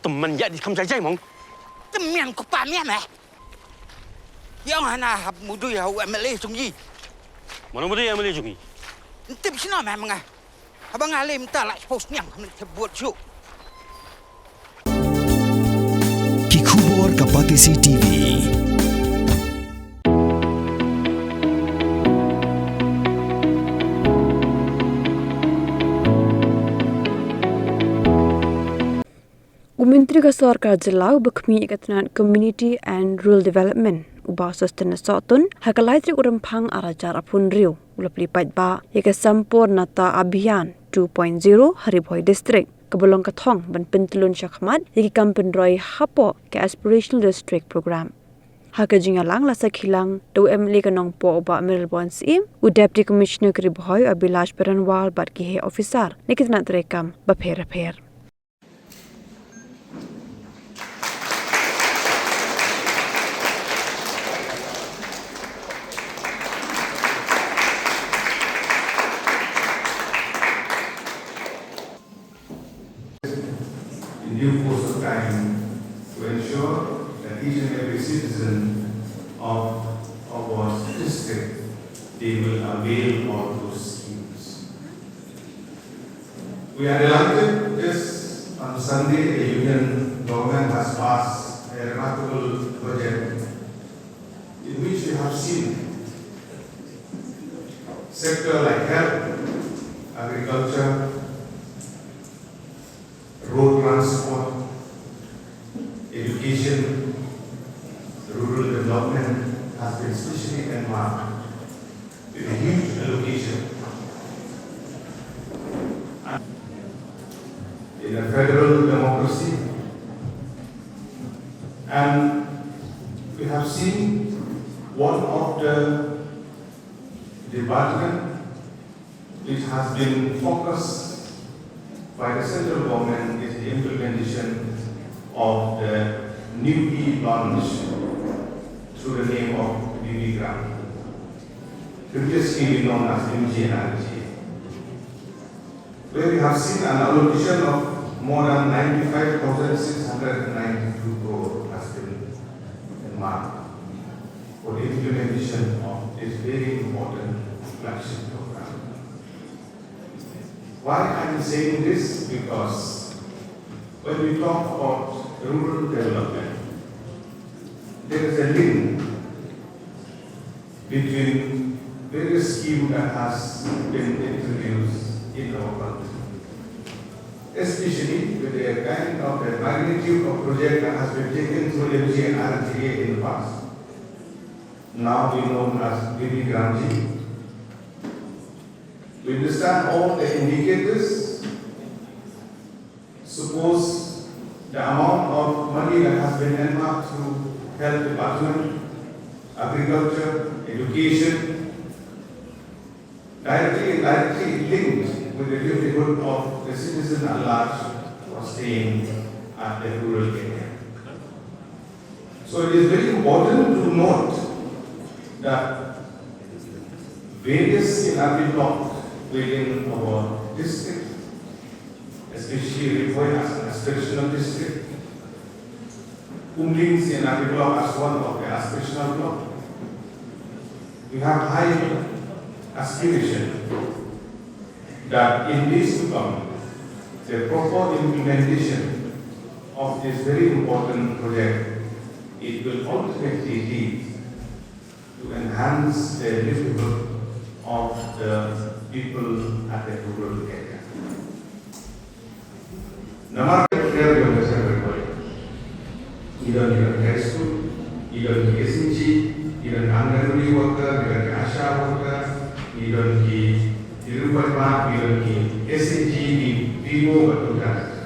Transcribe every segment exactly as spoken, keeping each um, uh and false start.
Tymmen ïa di kham jai jai mong. Tymmen ko pa mian eh. Ïa nga na hap mudui ha u M L A jong i. Mano mudui M L A jong i? Ntip sino meh menga. Haba nga lem ta la post niang khamne te buat ju. Ki khubor ka Batesi T V. U Myntri ka Sorkar Jylla uba khmih ïa ka tnat Community and Rural Development, u Bah Sosthenes Sohtun, ha ka lai tarik u Rymphang arhajar arphew hynriew, u la plie paidbah ïa ka Sampoornata Abhiyan two point zero ha Ri Bhoi District, kaba long ka thong ban pyntyllun shakhmat ïa ki kam pynroi hapoh ka Aspirational District Programme. Ha ka jingïalang la sakhi lang da u M L A ka Nongpoh u Bah Mayralborn Syiem, u Deputy Commissioner ka Ri Bhoi u Abhilash Baranwal bad ki heh officer na ki tnat treikam bapher bapher. In due course of time, to ensure that each and every citizen of, of our district, they will avail all those schemes. We are delighted this on Sunday, the Union Government has passed a remarkable budget in which we have seen sector like health, agriculture, road transport, education, rural development has been specially earmarked with a huge allocation. In a federal democracy, and we have seen one of the department which has been focused by the central government is the implementation of the New E launch through the name of New E grant, previously known as M G N R G A, where we have seen an allocation of more than ninety-five thousand six hundred ninety-two crore has been earmarked for the implementation of this very important flagship program. Why I'm saying this? Because when we talk about rural development, there is a link between various scheme that has been introduced in our country, especially with the kind of the magnitude of project that has been taken through M G N R G A in the past. Now we know as B B Grant G. We understand all the indicators. Suppose the amount of money that has been earmarked through health department, agriculture, education, directly and indirectly linked with the livelihood of the citizen at large who are staying at the rural area. So it is very important to note that various C R D block within our district, especially Ri Bhoi as an aspirational district, Umling C R D block as one of the aspirational block. We have high aspiration that in days to come, the proper implementation of this very important project, it will ultimately lead to enhance the livelihood of the people at the rural area. Namar ka care jong ka Central Government. Ngi don ki high school, ngi don ki S N G, ngi don anganwadi worker, ngi don ki ASHA worker, ngi don ki, ki rubat ba, ngi don ki S N G, ki P O bad ki.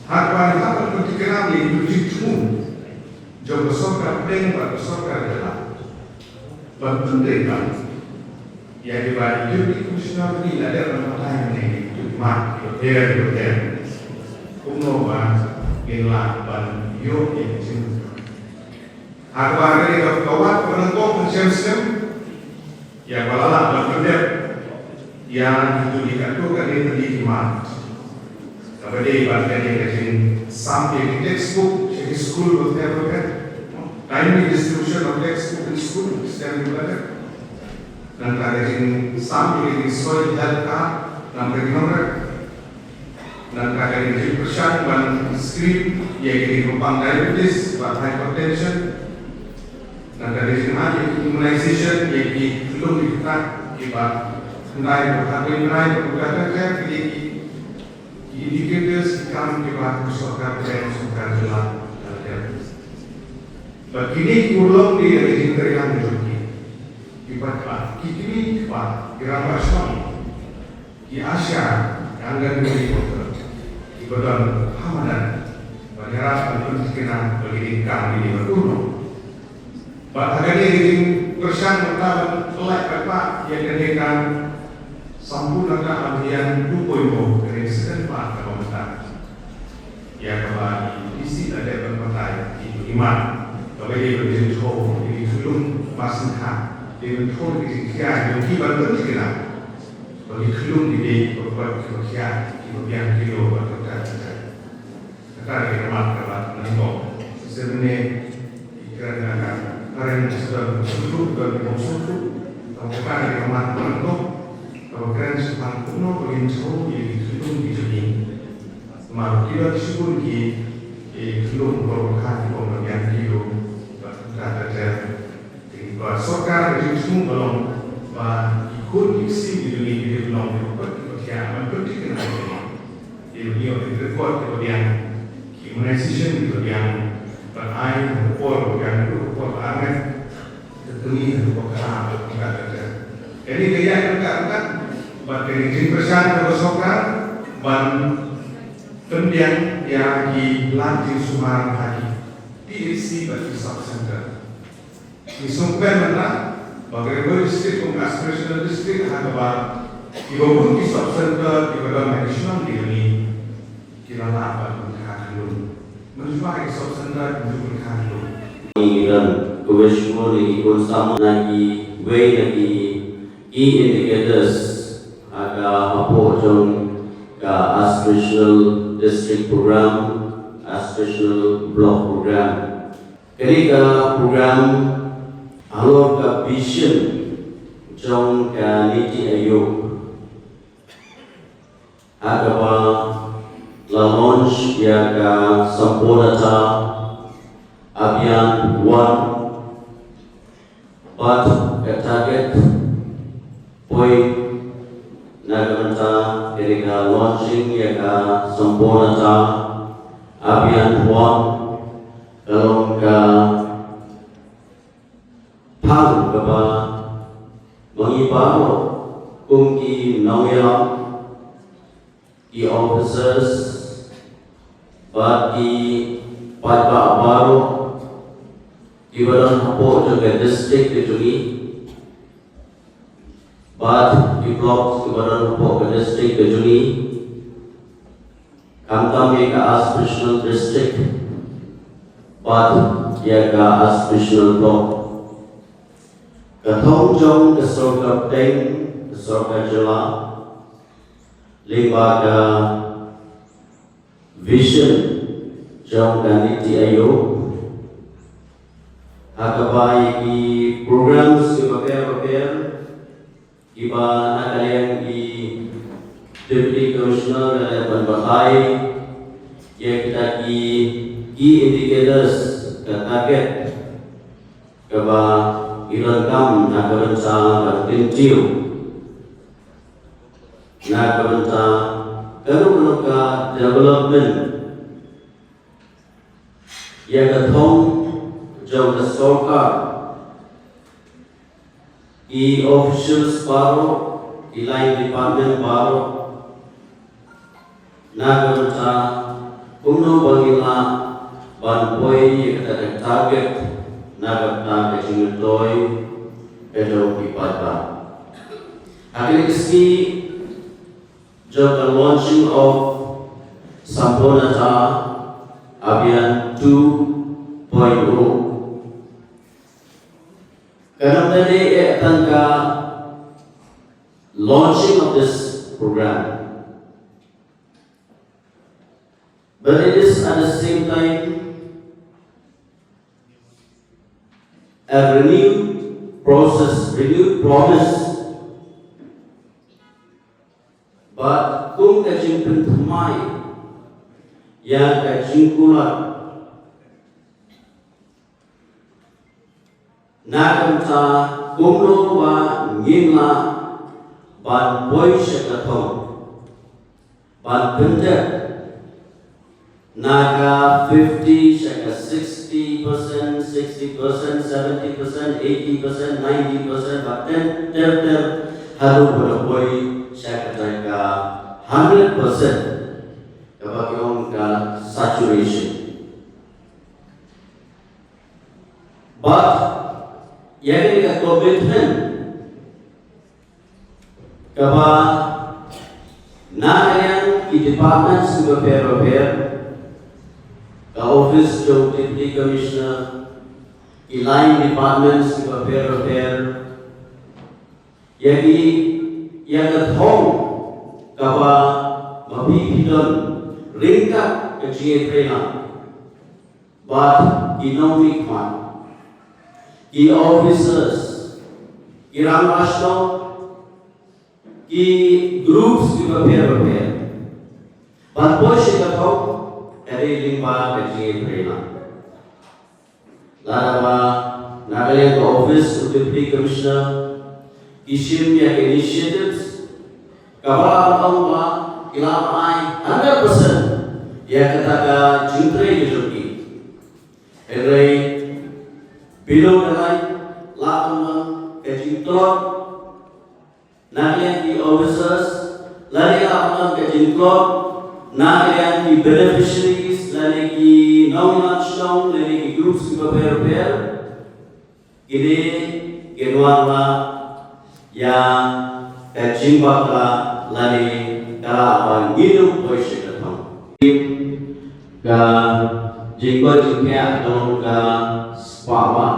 Haba ngi hap ban pyntikna ïa ki project jong ka sorkar pdeng bad ka sorkar jylla. Ban pyntikna ïa kiba i Deputy Commissioner ki la dep ban batai mynne ki mat ki hotel ki hotel. Kumno ba ngin lah ban ïoh ïa ki jing. Ha kaba kane ka wad kaba nyngkong ban shem shem ïa kaba la lah ban pyndep ïa kito ki katto katne tylli ki mat. Kaba dei ba kane ka jing Sam ïa ki textbook sha ki skul bapher bapher. Timely distribution of textbook in school, stem bapher. Nangta ka jingsam ïa ki soil health card, nangta ki nongrep. Nangta ka jingpyrshang ban screen ïa ki jingpang diabetes bad hypertension. Nangta ka jingai ïa ki immunization ïa ki khyllung ki khynnah kiba khyndai bad khatwei bnai bad kumta ter ter, ki dei ki indicators ki kam kiba ka sorkar, ka sorkar jylla ka la dep. Bad kine ki urlong dei na ka jingtreilang jong ki, ki paidbah, ki kmie ki kpa, ki rangbah shnong, ki ASHA, ki Anganwadi worker, kiba don ha madan ban ïarap ban pynthikna ba ki dei kam kine ban urlong. Bad ha kane ka jingpyrshang mynta ban pynlait paidbah ïa kane ka Sampoornata Abhiyan two point oh, kane ka second part kaba mynta, ïa kaba i DC la dep ban batai ïa ki, i mat kaba ïadei bad ka jingthew ïa ki khyllung ba sngewthuh, dei ban thew ïa ki jingkhia jong ki ban pynthikna ba ki khyllung ki dei kiba kot, kiba khiah, kiba biang kilo bad kumta ter ter. Kata ka dei ka mat kaba nyngkong. Shisha mynne ki kren na ka phareng, shisha don ki sngewthuh, don ki bym sngewthuh. Tang kata ka dei ka mat kaba nyngkong kaba kren shaphang kumno ba ngin thew ïa ki khyllung ki jong ngi. Namar ki don shibun ki, ki khyllung ba kha ki bym biang kilo bad kumta ter ter. Te ka sorkar ka jingthmu ka long ba ki khun ki ksiew ki jong ngi ki dei ban long kiba kot kiba khiah ban pynthikna ïa ki. Te ban ïoh ki record kiba biang, ki immunization kiba biang, ban ai ha ka por ba biang, ha ka por ba arngut, ka kmie ha ka por kaba kha, bad kumta ter ter. Kane ka ïaid ryngkat ryngkat bad kane ka jingpyrshang kaba sorkar ban pynbiang ïa ki lad jingsumar ha ki PHC bad ki sub center. Ngi sngewkmen mynta ba ka Ri Bhoi District kum ka aspirational district ha kaba kiba bun ki sub center kiba don ha ki shnong ki jong ngi ki la lah ban pynkha khyllung. Mynshwa ki sub center kim ju pynkha khyllung. Ngi don kawei shibun ki khun samla na kiwei na ki key indicators ha ka hapoh jong ka aspirational district program, aspirational block program. Kane ka program halor ka vision jong ka NITI Aayog ha kaba la launch ïa ka Sampoornata Abhiyan one bad ka target point na ka bynta kane ka launching ïa ka Sampoornata Abhiyan one ka long ka phang kaba ma ngi baroh kum ki nongïalam, ki officers bad ki paidbah baroh kiba don hapoh jong ka district ka jong ngi bad ki block kiba don hapoh ka district ka jong ngi, khamtam ïa ka aspirational district bad ïa ka aspirational block. Ka thong jong ka sorkar pdeng, ka sorkar jylla lyngba ka vision jong ka NITI Aayog ha kaba ïa ki programs kiba bapher bapher kiba na ka liang i Deputy Commissioner la dep ban batai ïa kita ki key indicators, ka target kaba ngi donkam na ka bynta ban kyntiew na ka bynta kano kano ka development ïa ka thong jong ka sorkar, ki officials baroh, ki line department baroh, na ka bynta kumno ba ngin lah ban poi ïa kata ka target na ka bynta ka jingmyntoi ka jong ki paidbah. Ha kane ka sngi jong ka launching of Sampoornata Abhiyan two point oh, kan ym dei eh tang ka launching of this program. But it is at the same time a renewed process, renewed promise. But kum ka jingpynthymmai ïa ka jingkular na ka bynta kumno ba ngin lah ban poi sha ka thong ban pyndep na ka fifty sha ka sixty percent, sixty percent, seventy percent, eighty percent, ninety percent, ba ter ter ter haduh ba la poi sha kata ka hundred percent, kaba ki ong ka saturation. But ïa kane ka commitment kaba na ka liang ki departments kiba pher ba pher, ka office jong Deputy Commissioner, ki line departments kiba pher ba pher, ïa ki, ïa ka thong kaba ma phi phi don ryngkat ka jingïatreilang. Bad ki nongmihkhmat, ki officers, ki rangbah shnong, ki groups kiba pher ba pher, ban poi sha ka thong ka dei lyngba ka jingïatreilang. Lada ba na ka liang ka office u Deputy Commissioner ki shim ïa ka initiatives, kaba la ong ba ki la ai hundred percent ïa kata ka jingtrei ka jong ki. Hynrei below the line la ong ka jingtlot na ka liang ki officers, lane la ong ka jingtlot na ka liang ki beneficiaries, lane ki nongïalam shnong, lane ki groups kiba pher pher. Kine kin wanrah ïa ka jingbakla lane ka lah ban ngin ym poi sha ka thong. Ka jingkoit jingkhiah ka long ka spah wah.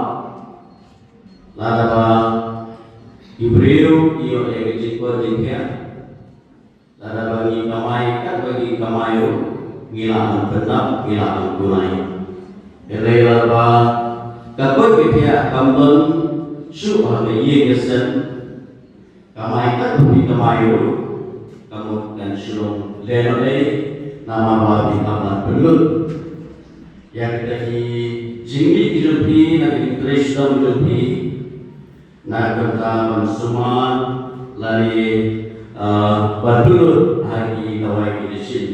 Lada ba ki briew ki ïoh ïa ka jingkoit jingkhiah, lada ba ngi kamai katba ki kamai ruh, ngi lah ban pyndap, ngi lah ban kulai. Hynrei lada ba ka koit ka khiah kam don shuh ha ka ïing ka sem, kamai katba phi kamai ruh, ka mut kan shu long lehnohei, namar ba phi hap ban pynlut ïa kita ki jingmih ki jong phi, na ka jingtrei shitom ki jong phi, na ka bynta ban sumar lane, ah, ban pynlut ha ki dawai ki dashin.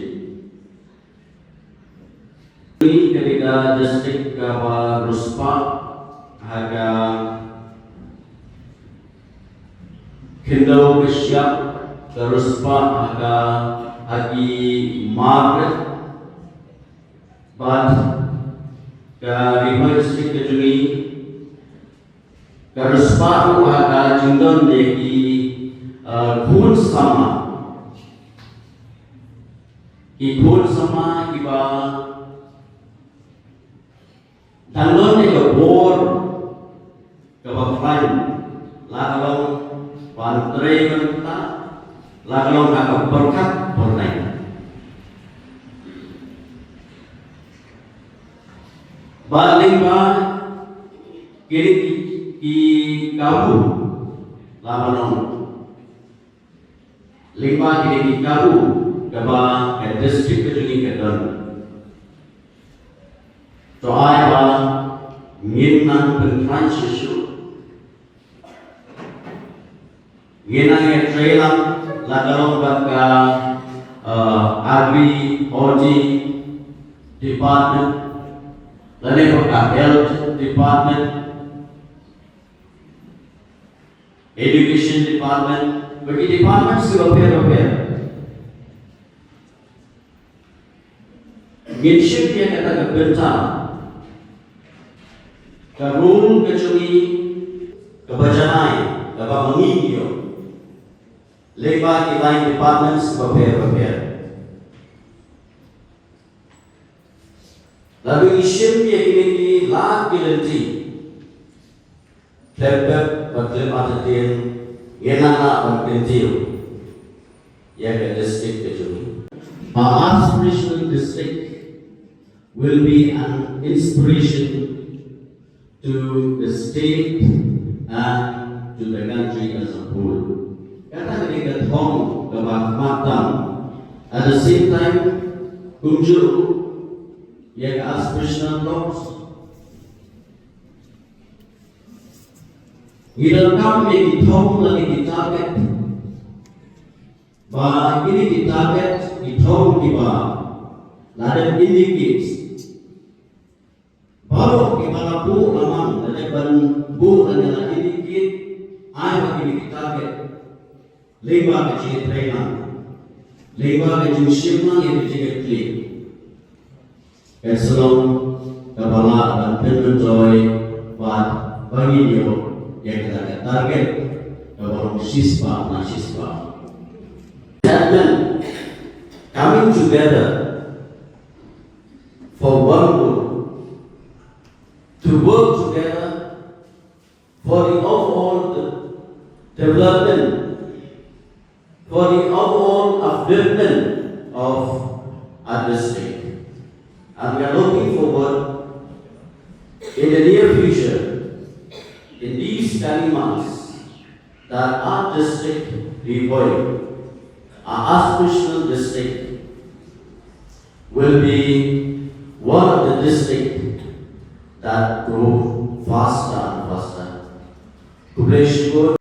Kane ka dei ka district kaba riewspah ha ka khyndew ka shyiap, ka riewspah ha ka, ha ki mar. Bad ka Ri Bhoi District ka jong ngi ka riewspah ruh ha ka jingdon ïa ki, uh, khun samla. Ki khun samla kiba dang don ïa ka bor kaba khlaiñ, la ka long ban trei ban ktah, la ka long ha ka pyrkhat pyrnai. Bad lyngba kine ki, ki kabu, la ka long lyngba kine ki kabu kaba ka district ka jong ngi ka don, to ai ba ngin nang pynkhlaiñ shuh shuh. Ngin nang ïatreilang, la ka long bad ka, uh, Agri Horti Department, lane bad ka Health Department, Education Department, bad ki departments kiba pher ba pher. Ngin shim ïa kata ka bynta, ka role ka jong ngi kaba janai, kaba ma ngi ngi ïoh lyngba ki line departments ba pher ba pher. Lada ngi shim ïa kine ki lad ki lynti, khlem pep bad khlem artatien, ngin nang lah ban kyntiew ïa ka district ka jong ngi. Our aspirational district will be an inspiration to the state and to the country as a whole. Kata ka dei ka thong kaba khmat tam. At the same time, kumjuh ïa ka aspirational goals, ngi donkam ïa ki thong lane ki target. Ba kine ki target, ki thong kiba la dep indicate. Baroh kiba la buh la mang, la dep ban buh lane la indicate, ai ba kine ki target, lyngba ka jingïatreilang, lyngba ka jingshim lang ïa ka jingïatreilang. Ka shnong kaba lah ban pynmyntoi bad ba ngin ïoh ïa kata ka target kaba long shispah na shispah. Contentment, coming together for one goal, to work together for the overall de- development, for the overall upliftment of our district. And we are looking forward in the near future, in these coming months, that our district, Ri Bhoi, our aspirational district, will be one of the districts that grow faster and faster. Khublei shibun.